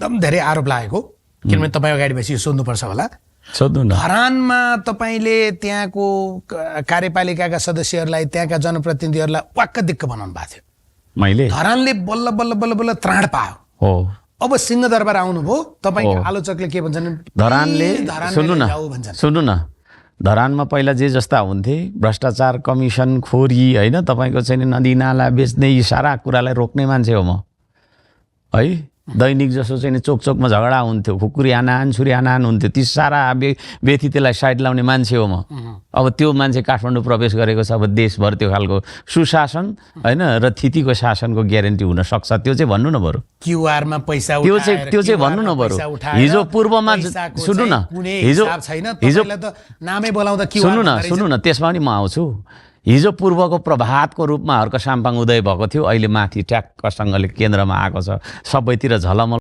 एकदम धेरै आरोप लागेको, किनभने तपाईँ अगाडि भएपछि यो सोध्नुपर्छ होला। सोध्नु न। धरानमा तपाईँले त्यहाँको कार्यपालिकाका सदस्यहरूलाई, त्यहाँका जनप्रतिनिधिहरूलाई वाक्क दिक्क बनाउनु भएको थियो। मैले धरानले बल्ल बल्ल बल्ल बल्ल त्राण पायो। हो अब सिंहदरबार आउनुभयो, तपाईँको आलोचकले के भन्छन्, धरानले भन्छन्। सुन्नु न, धरानमा पहिला जे जस्ता हुन्थे भ्रष्टाचार कमिसन खोरी होइन, तपाईँको चाहिँ नदी नाला बेच्ने यी सारा कुरालाई रोक्ने मान्छे हो म है। दैनिक जसो चाहिँ चोक चोकमा झगडा हुन्थ्यो, खुकुरी हानाहान छुरी हानाहान हुन्थ्यो, ती सारा व्यथितिलाई साइड लाउने मान्छे हो म। अब त्यो मान्छे काठमाडौँ प्रवेश गरेको छ। अब देशभर त्यो खालको सुशासन होइन र थितिको शासनको ग्यारेन्टी हुन सक्छ, त्यो चाहिँ भन्नु न बरु। क्युआरमा पैसा त्यो चाहिँ भन्नु न बरु। हिजो पूर्वमा सुन्नु न, हिजो नामै बोलाउँदा सुन्नु न, त्यसमा पनि म आउँछु। हिजो पूर्वको प्रभातको रूपमा हर्क साम्पाङ उदय भएको थियो, अहिले माथि ट्याक्कसँगले केन्द्रमा आएको छ, सबैतिर झलमल